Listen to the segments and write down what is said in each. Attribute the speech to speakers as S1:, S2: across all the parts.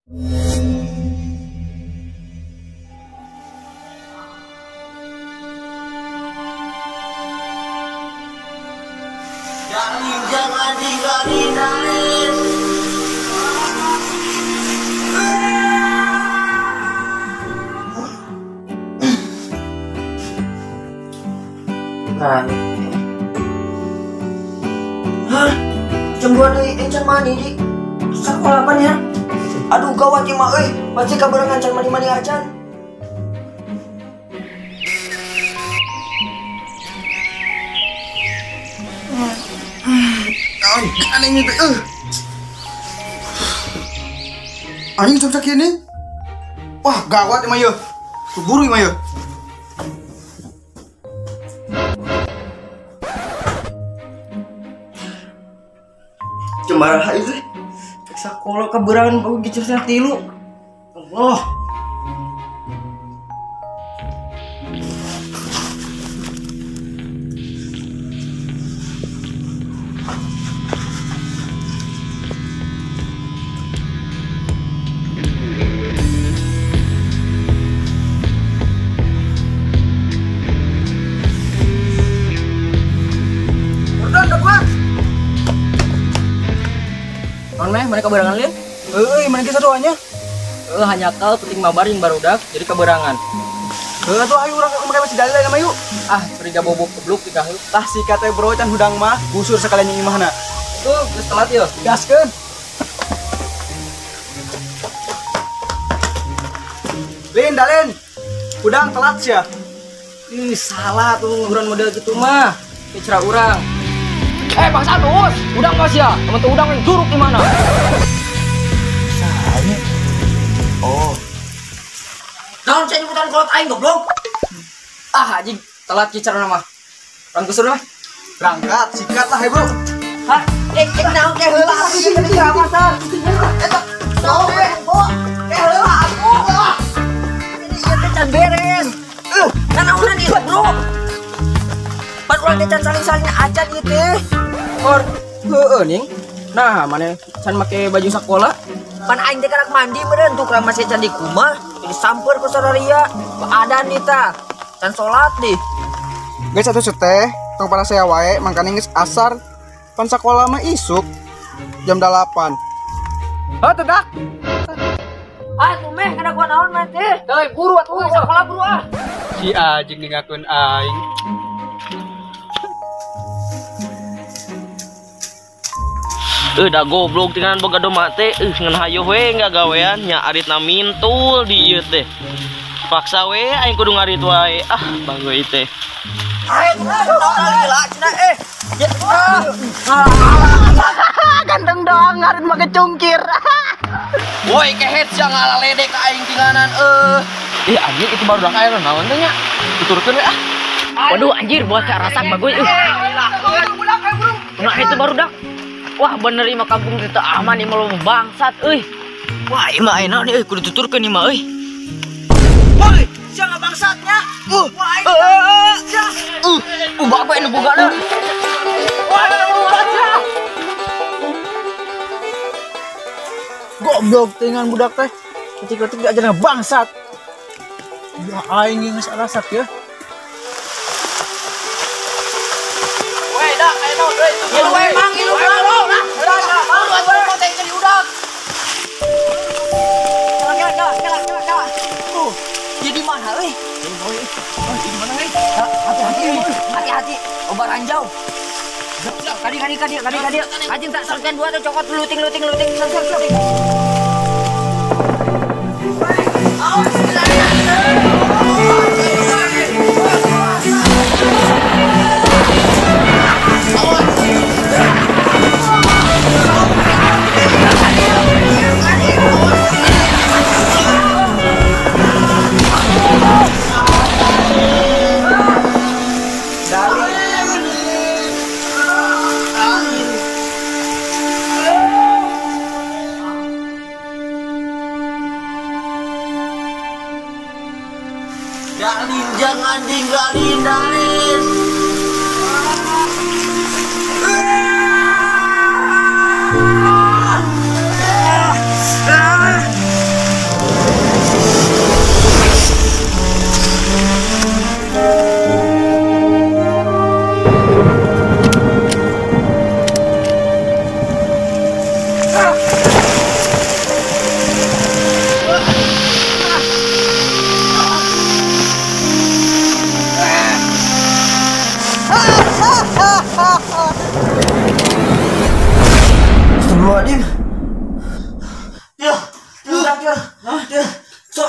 S1: Nah. Hah? Jam 2 deui encan mandi di sekolah pan ya? Aduh gawat ieu mah euy, pasti kaberengan can mandi-mandi acan.
S2: Aneh ini teh. Anjing jam sakieu. Wah, gawat ieu mah yeuh. Keburu ieu mah yeuh.
S1: Cemaraha itu sekolah keberangan bau gicirnya tilu. Allah. Mana keberangan lin?
S2: Euy, mana kisah doanya?
S1: Hanya kal penting mabar yang barudak jadi keberangan.
S2: Heuh atuh ayo urang make masih dalil nama yuk.
S1: Ah, curiga bobok kebluk tinggal heuk.
S2: Tah sikat teh bro can hudang mah, busur sekalian jeung imahna.
S1: Tuh, geus telat yeuh.
S2: Gaskeun. Lin, dalin. Hudang telat sia.
S1: Ih, salah tuh nguburan model gitu mah. Bicara urang. Bangsa terus, udang mas ya, temen tuh udang yang juruk gimana?
S2: Salahnya. Oh.
S1: Naon saya nyebutan kolot aing goblok. Ah anjing, telat kicar nama. Urang kusur mah.
S2: Berangkat, sikat lah bro.
S1: Hah? Naon teh heula atuh ieu teh kamasan. Eta naon teh? Teh heula atuh. Ini ieu teh can beres. Nanaonan ieu bro. Pan urang teh can saling-saling acan ieu teh. Or, heueuh ning. Nah, mana can make baju sekolah? Pan aing teh karak mandi meureun tuh urang masih can di kumah, disamper ku sararia. Adan nih tah. Can salat dih.
S2: Geus atuh teh, tong parasea wae mangkane geus asar. Pan sakola mah isuk jam 8. Oh, tedak.
S1: Ah, tuh meh kada gua naon mah teh. Teuy, buru atuh sakola buru ah.
S3: Si anjing ningakeun aing.
S4: Dah goblok tinggalan boga doma teh, ngan hayo we nggak gawean nya aritna mintul di ieu teh. Paksa we aing kudu ngarit wae. Ah, bagoy teh.
S2: Ganteng doang ngarit make cungkir.
S4: Woi kehet sia ngalaledek ka aing tinggalan Ih anjir itu baru dak aya naon teh nya. Tuturkeun we ah.
S5: Waduh anjir bocah rasak bagoy. Nah itu baru dak. Wah bener imah kampung itu aman imah lo bangsat euy. Wah imah enak nih euy kudu tuturkeun imah euy.
S1: Woi, sia bangsatnya. Wah, sia.
S5: Bapak nu bogana.
S1: Wah, sia.
S2: Goblok tingan budak teh. Ketik-ketik diajarna bangsat. Ya aing geus arasak ya.
S1: Woi, dah aya naon euy. Ieu we mang, ieu we. Jadi mana euy? Di mana euy? Hati-hati. Hati-hati. Obat ranjau. Kadi. Anjing tak serkan dua tuh cokot luting. Ser. Awas. Darling, jangan tinggalin Darling.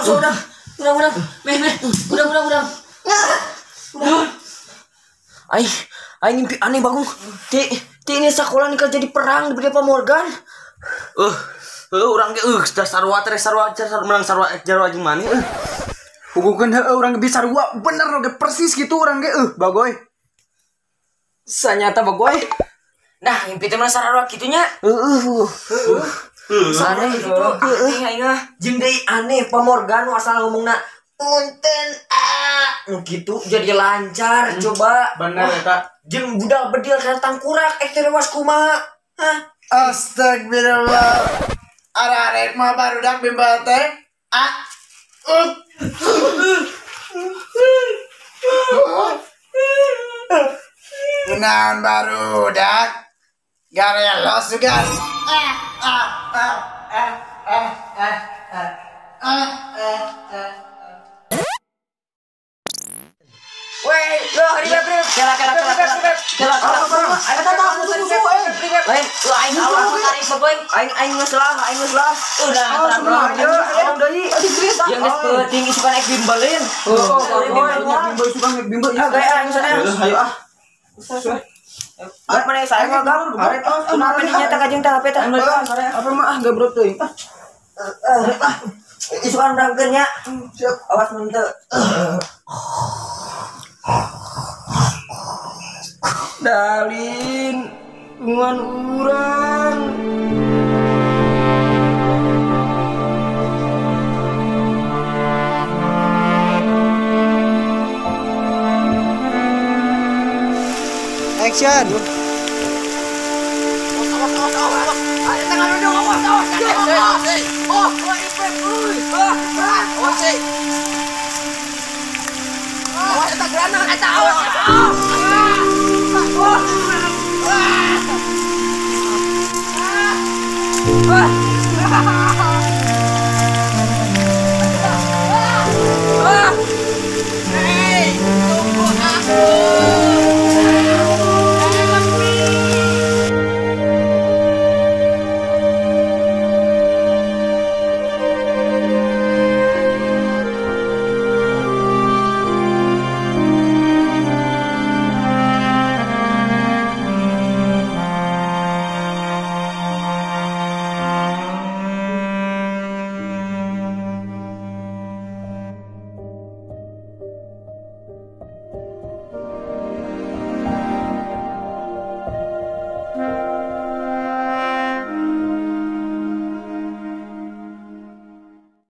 S1: So udah. Udah. Meh. Udah. Udah. Aing mimpi aneh Bagong. Ti ini sekolah nih jadi perang di Pak Morgan.
S4: Urang ge sarua teh sarua menang sarua jarua jeung maneh.
S2: Pugukeun heueuh urang ge bisa sarua bener oge persis gitu urang ge bagoy.
S1: Sanyata bagoy. Nah, mimpi teh mah sarua kitu nya.
S2: Heueuh.
S1: Aneh gitu. Aneh aing ah. Jeung deui aneh Pak Morgan nu asal ngomongna punten ah nu kitu jadi lancar coba.
S2: Bener eta.
S1: Jeung budal bedil kana tangkurak ek teh lewas kumaha? Hah?
S6: Astagfirullah. Ararek mah barudak bimbel teh. Ah. Kunaon barudak? Garelos sugan.
S1: Weh, loh, ribet. Kela. Ayo, aing awal tarik bagoy. Aing geus lah, Udah, terang deui. Yang geus peuting isukan ek bimbelin.
S2: Bimbel isukan ek bimbel.
S1: Ya, gaya aing sana.
S2: Hayu ah.
S1: Gak mana saya mah gak. Kenapa dinyata kajeng teh HP teh?
S2: Apa mah ah gabrot teuing.
S1: Isukan urangkeun nya.
S2: Siap.
S1: Awas mun teu.
S2: Dalin tungan urang. Action.
S1: Awas. Ayo tengah duduk, awas. Oh, awas. Awas, eta granat, eta awas. Wah.